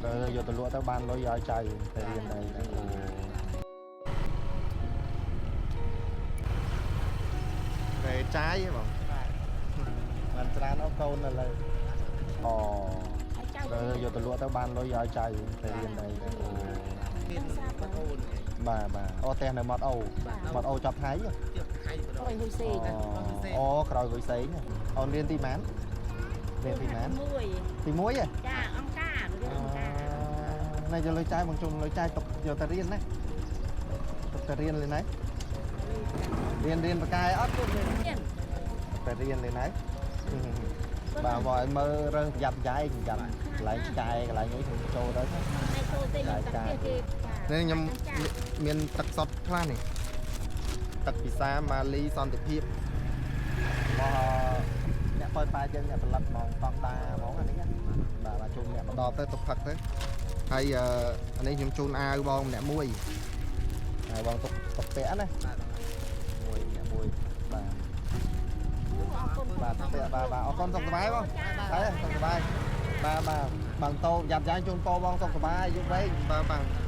ដល់យកទៅលក់ទៅបានលុយឲ្យចៅទៅរៀនដែរអូតែចាយហ៎បងបានច្រើនអស់កូននៅលើអូ ឲ្យចៅ ដល់យកទៅលក់ទៅបានលុយឲ្យចៅទៅរៀនដែរអូ មានបងអូន បាទបាទអូផ្ទះនៅមាត់អូមាត់អូចាប់ថៃហ៎ ទៀតថៃបដ អុយហ៊ុយសេង អូក្រោយវុយសេងអូនរៀនទីម៉ានរៀនទីម៉ាន មួយ ទី1ហ៎ ចាអង្គការរៀនអង្គការ ណែយកលុយចាយបងជុំលុយចាយទុកយកទៅរៀនណាទុកទៅរៀនលេណារៀនរៀនបកាយអត់ទេ រៀន ទៅរៀនលេណាបាទបងឲ្យមើលរឿងប្រយ័ត្នប្រយែងប្រយ័ត្នកន្លែងឆ្កែកន្លែងអីខ្ញុំចូលទៅ ឯចូលទេខ្ញុំតាំងគេ នេះខ្ញុំមានទឹកសុទ្ធខ្លះនេះទឹកពិសាម៉ាលីសន្តិភាពរបស់អ្នកប៉ោយប៉ែយើងអ្នកផលិតហ្មងតង់ដាហ្មងអានេះបាទបាទជូនអ្នកមកដល់ទៅទុកផឹកទៅហើយអានេះខ្ញុំជូនអាវបងម្នាក់មួយអាវបងទុកទុកពាក់ណាមួយម្នាក់មួយបាទ អរគុណ បាទទុកពាក់បាទបាទអរគុណសុខសប្បាយបងហើយសុខសប្បាយបាទបាទបងតោយ៉ាប់យ៉ាងជូនពោបងសុខសប្បាយយូរវែងបាទបាទ